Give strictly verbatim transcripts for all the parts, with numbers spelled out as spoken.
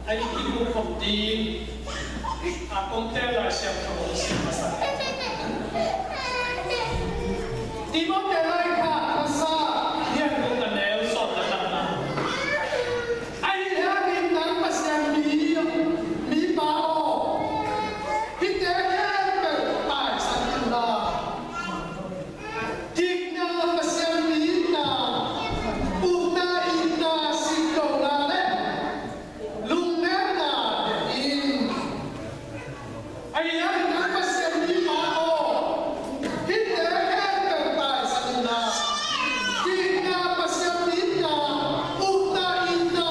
A i kimu khop ding a kongte Lai Siangtho hong sim masa. Timote laikhak masa lian guk a neu sawm le khatna. Ahi hangin nang Pasian mi, mipa aw, hihte khempeuh taisan inla, dikna, Pasian mi itna, upna, itna, siklohna le lungnemna deih in. Ahi hangin nang Pasian mipa aw, hihte khempeuh taisan inla, dikna, Pasian mi itna, upna, itna,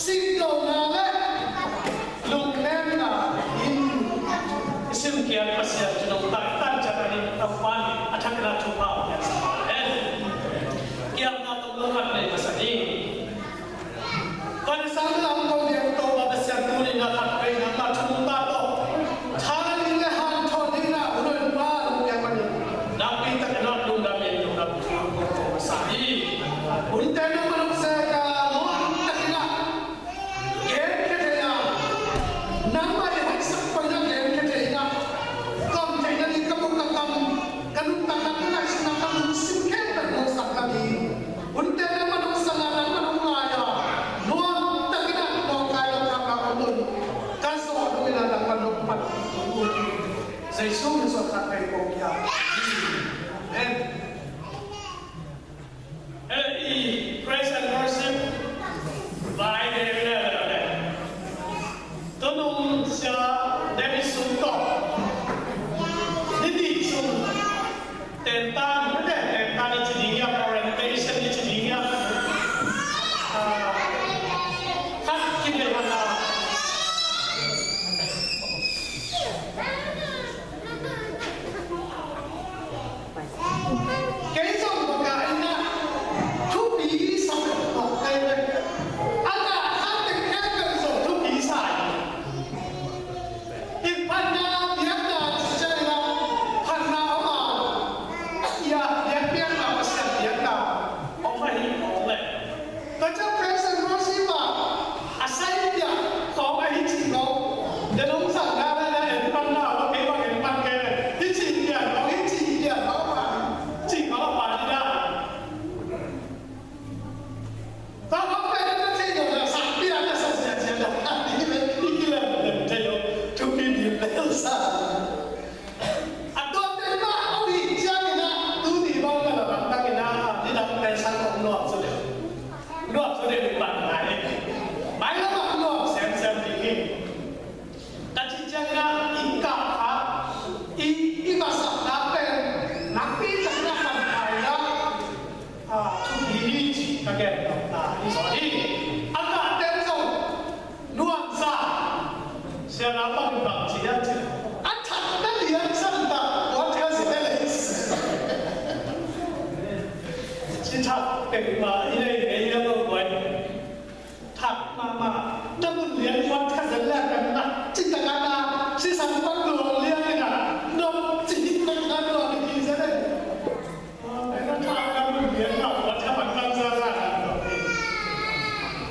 siklohna le lungnemna in. I simkhiat Pasian ci nong tak tan ciat a nih, Topa in a thakna thupha hong piaksak hen. Kiamna tawh lungkhat nei masa ding. Vanzang lam ko lian to, Pasian tuni na khat vei nangmah thu ta tawh tha ding le hanthawn ding na hun hong pia ma ning. Nakpi takin a lungdam in, lungdam thu ko ko masa hi. Hunte nangmah nong sek a, nuam takin a genkhia thei a, nangmah i hoihsak peuh in a genkhia thei a, kawm theihna ding ka buk ka kam, ka nuntakna, ka ngaihsutna, ka lungsim khempeuh nuamsakna ding. Hunte nangmah nong sang a, nangmah nong lai a, nuam takin a nawngkai lo kha ka om un. Ka zawh dong in a nangmah nong pan un. Jesu min suang khat vei ko kia. Amen. Eh, i praise and worship vai ve ve le le. Tunung sia David sung tawh ni ti sung tentan, mete tentan i ci ding ia, orientation i ci ding ia. Ah, khat ki dei hana. Kei zong baka in a thupi sa mawk kei ve. A ka khat teng khempeuh zong thupi sa hi. Phatna, biakna, ci ciang in a phatna om a, ia, biak, biakna, Pasian biakna om ahi mawk leh. Tua ciang praise and worship ah a sai piak khawng ahi cih khawng, den hong zang na na na en pan na, tua kei bang en pan kei leh, hih cih piak khawng, hih cih piak khawng a pan, cih khawng a pan hi na. Tua khawng pen na thei lo na, sak piak na, sak ziahziah na, i kilem lem thei lo, thupi ding lel sa. A tuate mah a om hi ciangin ah, tuni bang ka la bang tak in ah, nidangte sang hong nuam zaw deuh. Nuam zaw deuh i pan ngai. Mailam ah nuam semsem ding hi. Ka cih ciangin ah, i kah kha, i, i vasakna pen nakpi takin ah pan ngai in ah, a, thupi hi cih ka gen nopna hi zaw hi. A kahte zong nuamsa, siangtho bang bang ci hiam cih leh, a thatna lian zong tak, what has it is? Ci thak peuhmah i nei ngei hiam lo buai. Thak mahmah, na mun lian what has it leh kan na, ci tak a na, sisan pan luang lian in a, nop ci tak a na, nop ci zen in. Tua pen a thak na mun lian mah what has it pan kan za za na, nop ci.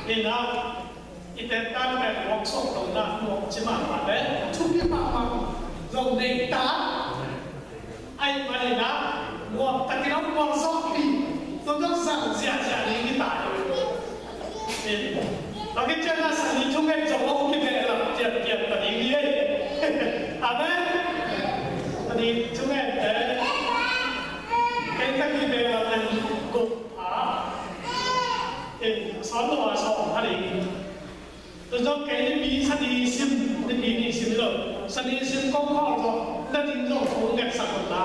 Ina, i tentan pen workshop lo na, nuam ci mahmah leh, thupi mahmah zong nei ta. Ahih manin ah, nuam takin hong muang zawhpih, tua zong zang ziahziah ding hi ta. Tua khit ciangin ah, Sani thunget zong hong kibehlap tiamtiam ta ding hi ei. Amen. Sani thungette, kei ka kibehlap pen guk a, eh, sawn lo a sawm a ding. Tua zong kei Nipi Sani sim, Nipi nih sim lo. Sani sim kong khawl zong, na ding zong thu ngetsak lo na.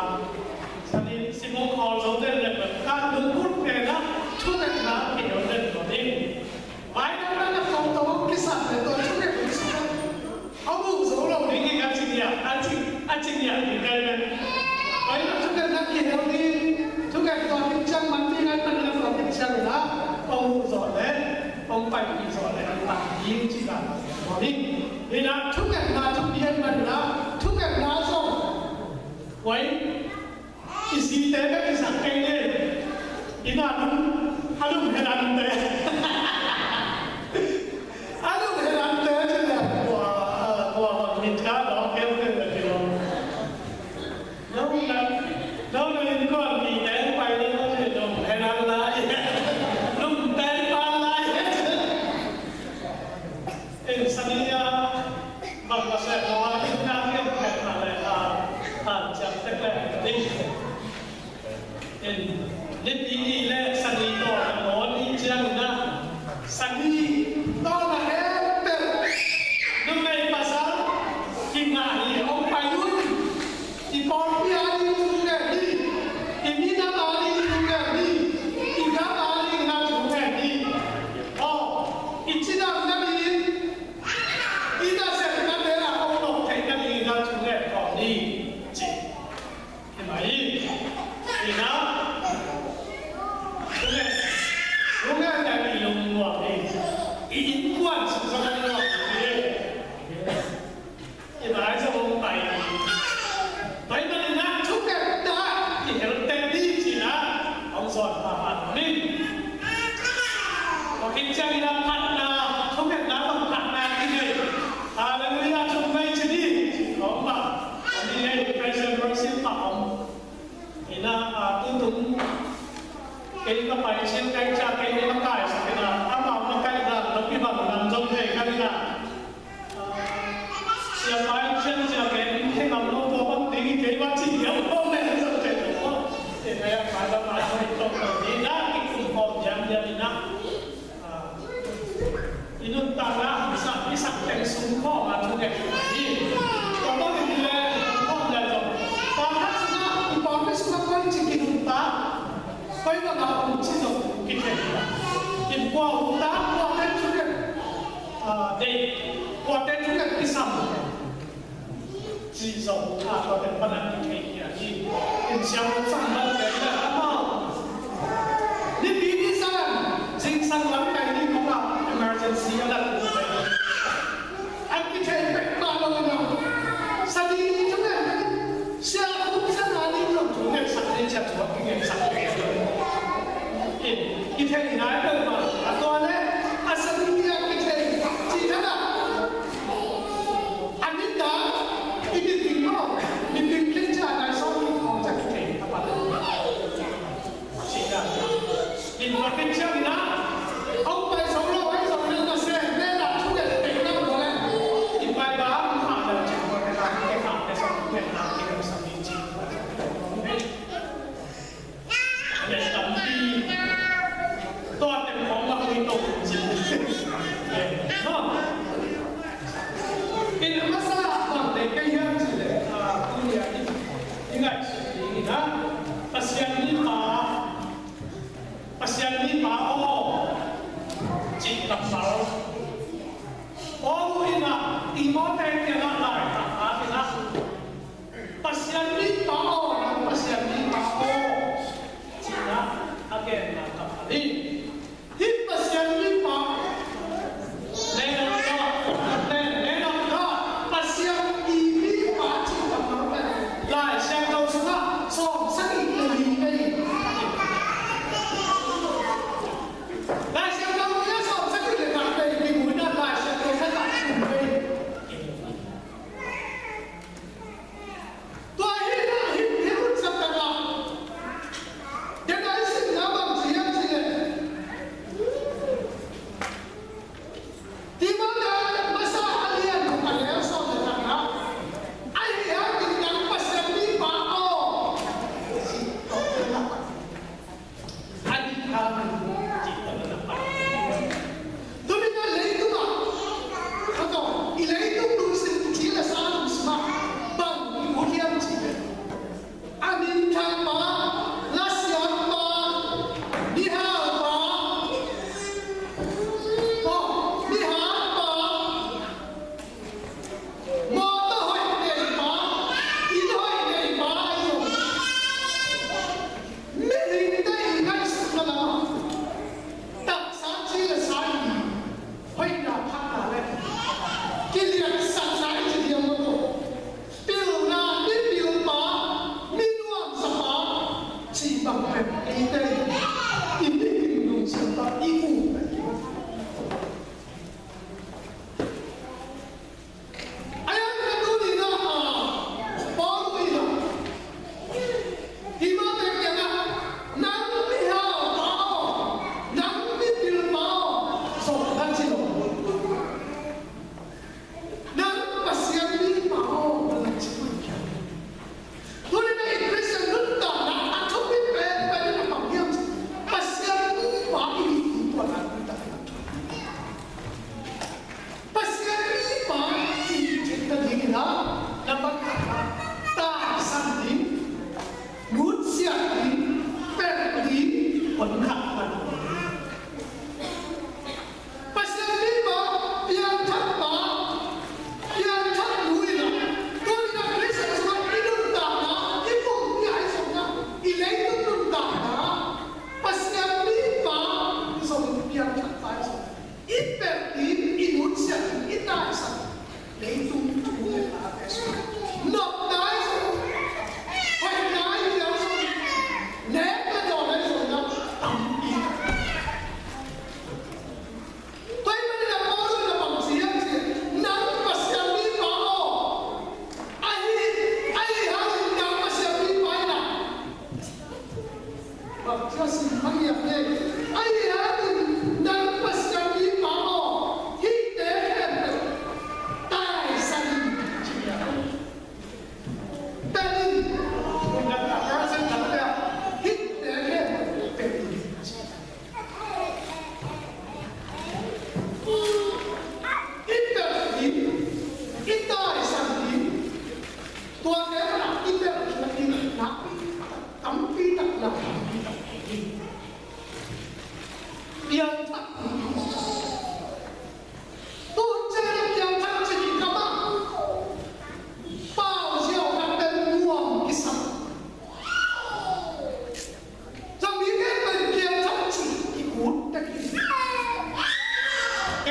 Sani sim kong khawl zong den leh ka lungput pen ah, thungetna kihel den lo ding. Vai dang na na kong tawh hong kisam leh tua thunget ding sung ah hong uh zo lo ding hi a ci ngiat, a ci, a ci ngiat ding kei pen. Vai na thungetna kihel ding, thunget tua ding ciang man ding a, man na tua ding ciang in ah, hong uh zo leh. Hong paipih zawh leh i pang ding cih dan mawh ding. Hi na, thungetna thupi ahih manin ah, thungetna zong, wai, i site bek i zak kei leh, i na lum, a lum he dan te. A lum he Nuntakna a hong sak, i sak teng sung khawm a thunget hi. Tua bangin hi leh, hong khawm leh zong, Pa khat sungah, i pawlpi sungah koici kinuntak, koi bangah hong ci zong kithei hi. In kua hong tak, kuate thunget, ah, deih, kuate thunget kisam cih zong a, tua pen pan a kithei hi a hi. In siangtho sang bang pen le amau nipi ni zan, zingsang lam kai ni kong a emergency a la tu pen an kithei pek mah lo in a, Sunday ni thunget pen sia khum sa na ni zong thungetsak ni cia tua kingetsak pen in kithei nai peuhmah a, tua le a Sunday ni a kithei cih khat a A nitak i niting lo, niting khin ciang nai sawm ni khawng ciang kithei a pan. Sida. In tua khin ciang in a, hong pai zo lo, hong zo lo na se, ne na thu ngen pek na lo le. In pai ba, hong kha na ciang tua ne na, khe kha ne sawm, ne na, khe na sawm ni ci. Tua teng khawng bang hi to ci. Maw? In a masa bang te kei hiam cih leh, a, tuni a i, i ngaihsut ding in a, Pasian mipa, Pasian mipa aw cih kammal. Paul in a, Timote kiangah laitak a in a, Pasian mipa aw, nang Pasian mipa aw, ci-in a genna ka pha hi. Hih Pasian mipa, man of God, man, man of God, Pasian i mipa cih kammal pen Lai Siangtho sungah sawm sagih le li vei. Lai Siangtho sungah sawm sagih le khat vei, kimu in a Lai Siangtho sungah thum vei. Tua hi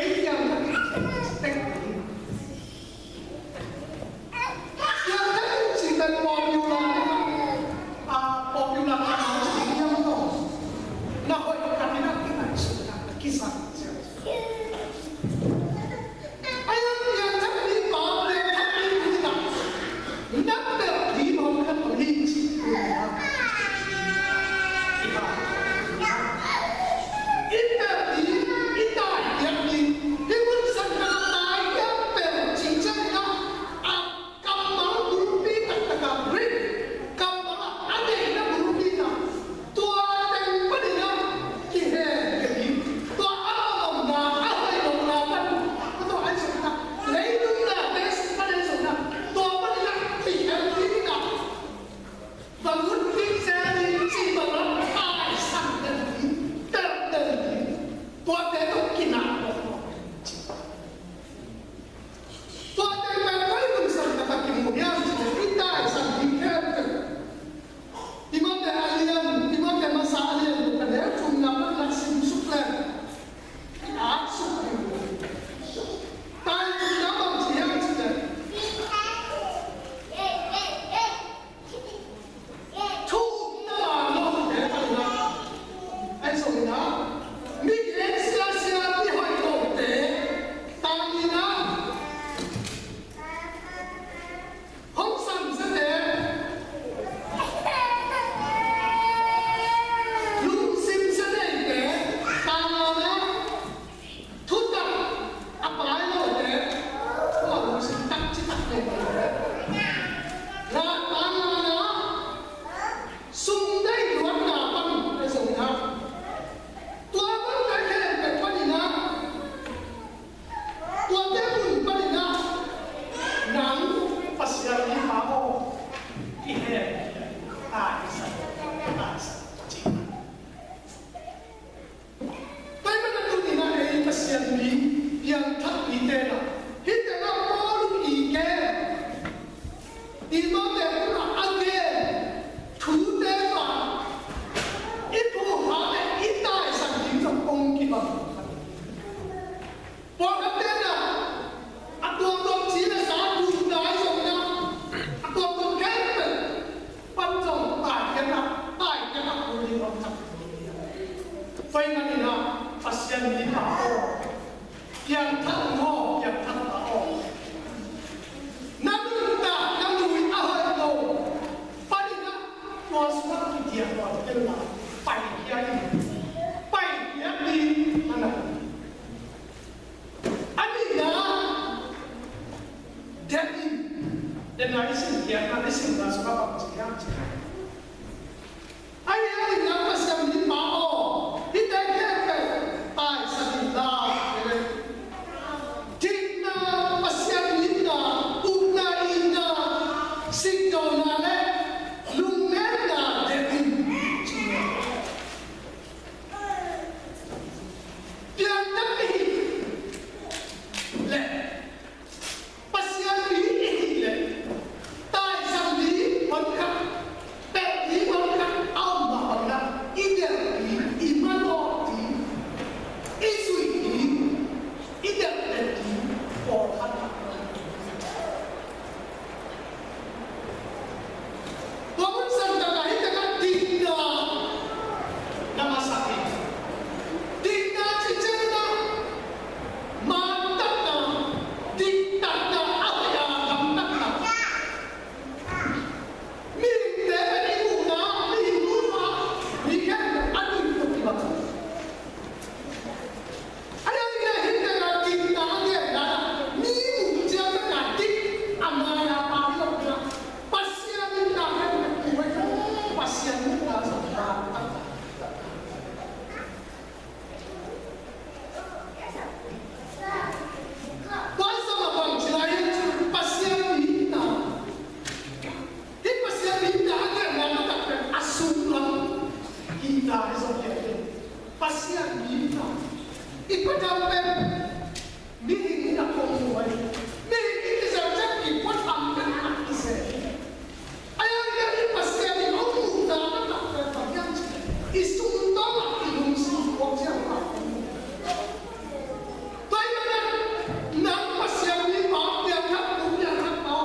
Ei kiang na ki tek. Kiang na ki ci tek popular na. A popular na ci niam ko. Na hoih ka ni na ki na ci na ki sa. Ai ang kiang na ki pa le na ki na. Na pel di mong ka to ni ci. I pel di, i tai kiang di. Hi mun sang ka tai kiang pel ci ciang na. A kammal bulpi taktak a rik. Kammal a deihna bulpi na. Tua teng panin a kihen kei hi. Tua a lawmna, a hoih lawmna pan. Tua ai sawmna. Leitung na te sawmna, te sawmna. Tua panin a kihen kei hi na. Bang hun ding se ding ci bang a taisan den ding, tel den ding. Tuate tawh kinah mawkmawk. Tuate pen koi mun sang taktak kimu hiam cih leh i taisan ding khempeuh. Timote a lian, Timote masa a lian, a neu thumna pan na sim suk leng, at suk ding. Taituna bang ci hiam cih leh thu upna mawkte tangin a, ai zong in a, mi gen siasia mi hoih lote tangin a, hong samsiate, lungsim sia neite tangin a, thutak a pai lote, tua lungsim tak citak neite. Latpa ngana, sum deih luatna pan a zong in a, tua bang a khempeuh panin a, tuate mun panin a, nang Pasian mi pa aw, i hen, taisan, taisan, ci. Tua ahih manin a tuni-in a ei Pasian mi piangthak mite in a, hih teng ah Paul i gen, Timote tungah a gen thute tawh i phuhal leh i taisan ding zong kong kibang. Pawlkhatte in a, a tuamtuam ci le sa duh nai zong in a, a tuamtuam khempeuh pan zong taikhiatna, taikhiatna kul ding om tak. Tua ahih manin a, Pasian mi pa aw, piangthak maw, piangthak pa aw, na nuntakna lui a hoih lo panin a, tua sungah kidiah tua tel la, paikhia in, paikhia in, a na. A nihna, dep in, dep na i sin khiatna, i sinna sungah bang ci hiam cih leh, a hi a nihna Pasian mi pa aw, hihte khempeuh taisan in la, dikna, Pasian mi itna, upna, itna, sikdona le lungnemna dep in, ci. Piangthak i hih leh, Pasian mi i hih leh, taisan ding hon khat, pelh ding hon khat a om mah bangin a, i delh ding, i manawh ding, i zuih ding, i delh ding pawlkhat. Tua hun sang takah hih takah dikna na masak hi. Dikna cih ciangin a, mantakna, diktakna, a hoih a gamtatna. Mihingte pen i muhna, mihing muhna, mi khempeuh a dikna kibang. A dang in a hih takah dikna a genna, mi Nang Pasian mi pa, piangthak nu, piangthak pa,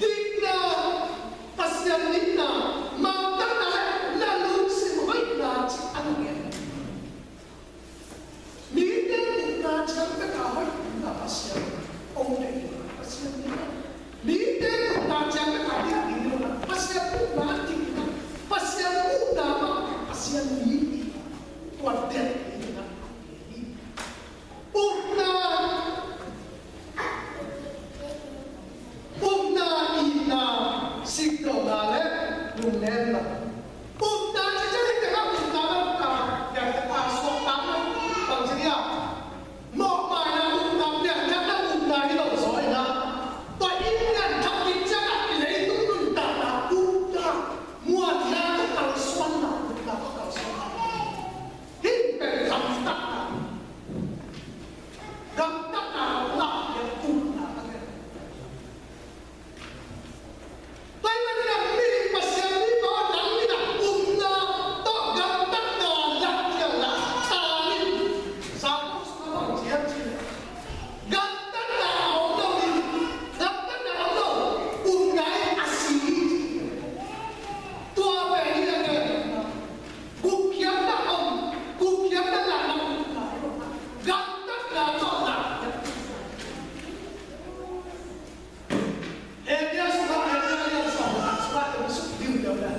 dikna, Pasian nitna, mangthangna le na lungsim hoihna cih a na ngen. Mite upna ciang bek a hoih ding a Pasian hong deih, Pasian nitna. Mite upna ciang bek a hoih ding a, Pasian upna ding a, Pasian upna mah, Pasian nitna, tua deih ding a. Upna, upna, itna, sikdona le lungnemna. Upna ci ciang hih tengah upna lam ka, piangthak a suakta lam bang ci dia. Mawhmaina upna, piangthakna upna hi lo zaw in a. Tua in piangthak khit ciangin i leitung nuntakna upna, muanna tawh kalsuanna, upna tawh kalsuanna. Hih pen gamtatna. Gamtatna lah pian upna a ngen. Tua ahih manin a mi Pasian mi pa nang in a upna tawh gamtatna lah pian lah ta in. Sa ko sung a bang ci hiam cih leh, gamtatna a om lo in, gamtatna a om lo, upna in a si hi ci. Tua pen hi a ngen. Gupkhiatna om, gupkhiatna lahna upna hi lo. Gamtatna tawh lah. Hebru sung ah, Hebru lian sawm le khat sung ah, suk diu diu le.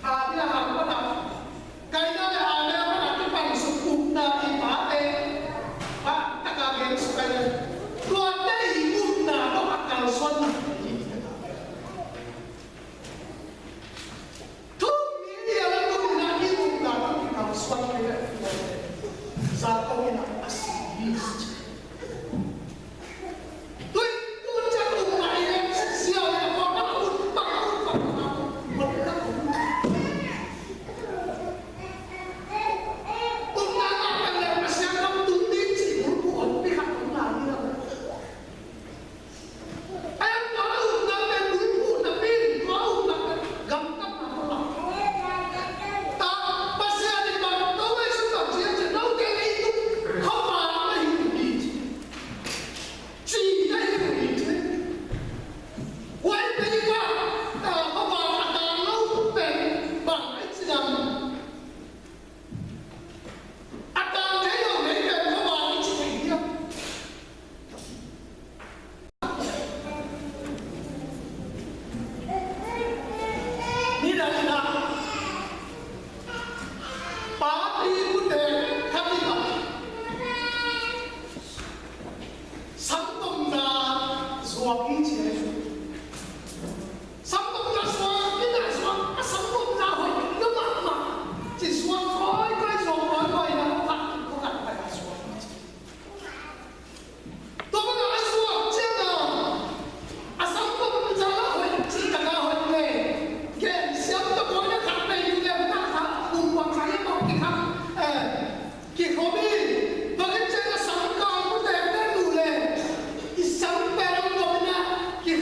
Abraham pan a, Kaina le Abel pan a kipan suk upna i pate, pah tak a gen suk a hi. Tuate i upna tawh a kalsuanna hi. Thu mi a la tung in a i upna tawh kikalsuan kei leh tuate Jakob in a a si hi. Tui tun ciang upna i leng sial in a pawlkhat a ut pah, ut pah, ut pah. Upna ngah pen leh Pasian gam tung ding cih bulphuh honpi khat om lai hi lo. A tang thei lo, mei pen khuavak i ci thei diam? Nidang in ah, party pute khat in ah, sangtomna zuak i ci hi. Sangtomna zuak, i na zuak, a sangtomna hoih na mahmah. Ci zuak kawikawi, zuak kawikawi na, khat, khat pai a zuak. Tua bang a zuak ciang a, a sangtomna hoih, cih tak a hoih leh, gen siam tua bawi na khat nei lem na khat, kum bang khat a mawk kikhat, eh, kikhawm hi. Tua khit ciang a sangkal pute pen uh leh, i sang pen a mawk na, ki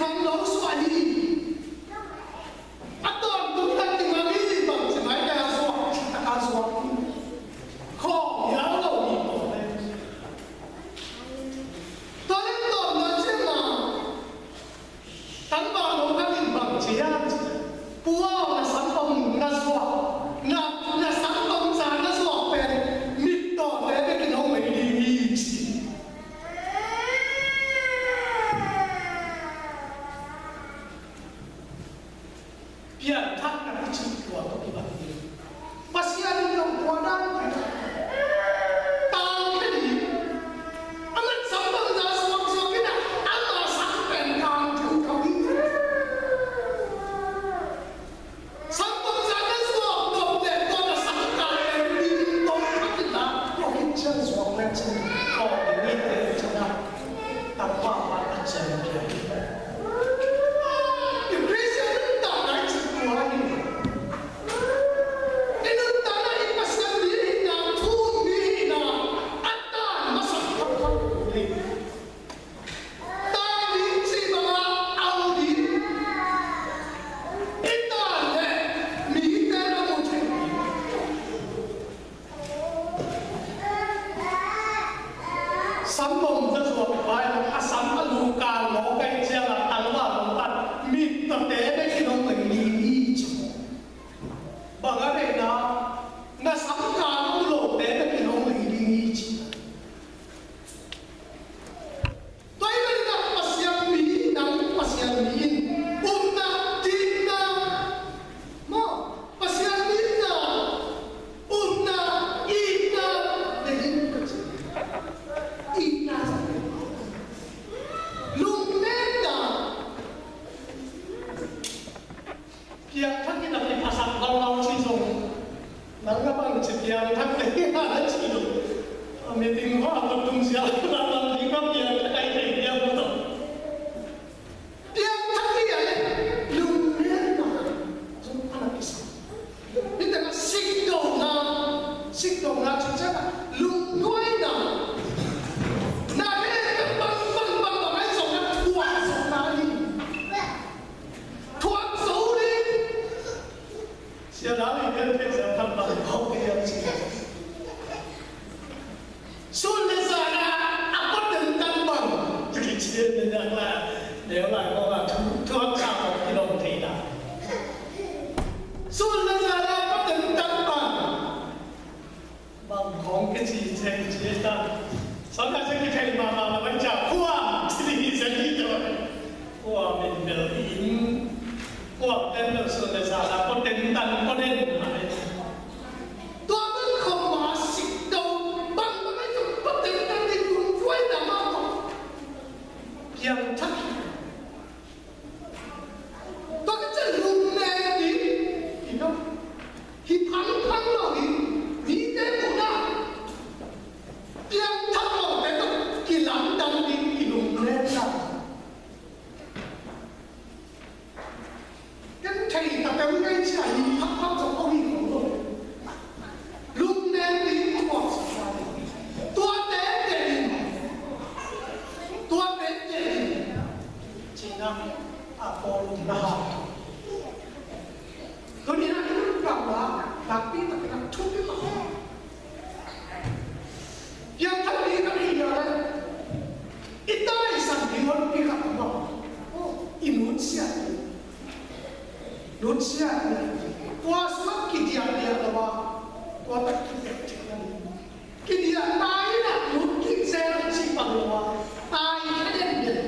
Piangthak te hi na na ci lo. A meeting hua ko tung sia na na ni ka piangthak ai thei piang ko to. Piangthak hi a le lungnemna zong a na kisa. Ni tena sikdona, sikdona ci ciang a lungnuaina. Na he bang bang bang bang ai zong na tua zong na ni. Thuak zo ding. Sia Dal in gen thei sia phan phan phau kei hiam ci. Sun le zan a a pua tentan bang. Ci ci ne nak la. Leu lai ko la thu thuak sa ko ki long thei na. Sun le zan a a pua tentan bang. Bang khong kici ceng ci ta. Sawt na ceng kithei mahmah lo bang ca khua ci ding hi zen hi taw. Khua min bel in khua ten bel sun le sa la ko ten tan ko den. Tua bang khong ma sik do bang bang ai tung ko ten tan ding kung tuai na ma ko. Piang thak. Tua ka ciang lungnem ding hi lo. Hi phangphang lo hi. Mite muhna piangthak lote tawh kilamdang ding i lungnemna. Ken thei ta peuh ngai cia hi phangphang zong hong hi khong lo. Lungnem ding i puaksak lai. Tuate te in. Tuate te in. Cina a Paul in a hau. Tuni na in pang la, lakpi tak na thupi ma. Piangthak ding ka hi a le. I taisan ding honpi khat a bang. I nunsiat ding. Nunsiat ding. Tua sungah kidiakdiak lo a. Tua tak kidiak ciang a ding. Kidiak tai in a nun kik zel cih bang lo a. Tai kha den den.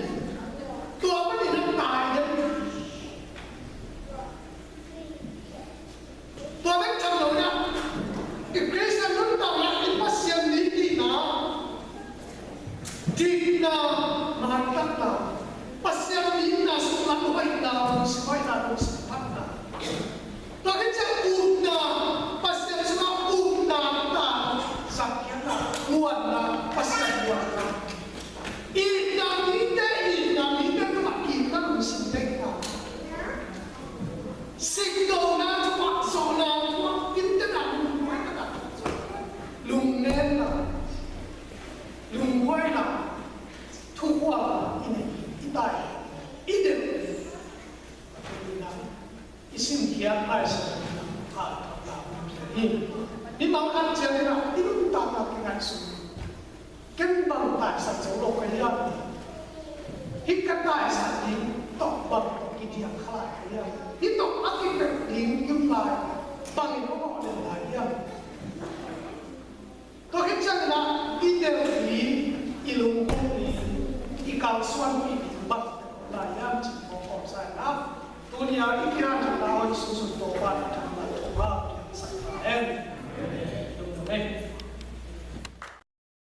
Tua panin a tai den. Tua bek tham lo in a, i Khristian nuntakna in Pasian mi itna, dikna, maitatna, Pasian mi itna sungah hoihna, lungsim hoihna, lungsim phatna. Tua khit ciang upna, Pasian sungah upna, ta, zakkhiatna, muanna, Pasian muanna. Itna mite, itna mite tungah itna lungsim deihna. Sikdona, thuakzawhna, thuak, intena lungduai taka thuakzawhna. Lungnemna, lungduaina, thuhuamna i nei, i tai, i delh. I simkhiat aisa hi. Mi mangkhat ciangin a i nuntakna kingaihsun. Ken bang taisan zo lo ka hiam? Hih ka taisan ding tawh bang tawh kidiak kha lai ka hiam? Hih tawh a kipek ding hun lai bangin hong awh den lai hiam? Tua khit ciangin a i delh ding, i lungdam ding, i kalsuanpih ding bang lai hiam cih hong kawmsa in a. Tuni a i kiang thangna hong sunsun Topa in thangna Topa kiangsak ta hen. Amen.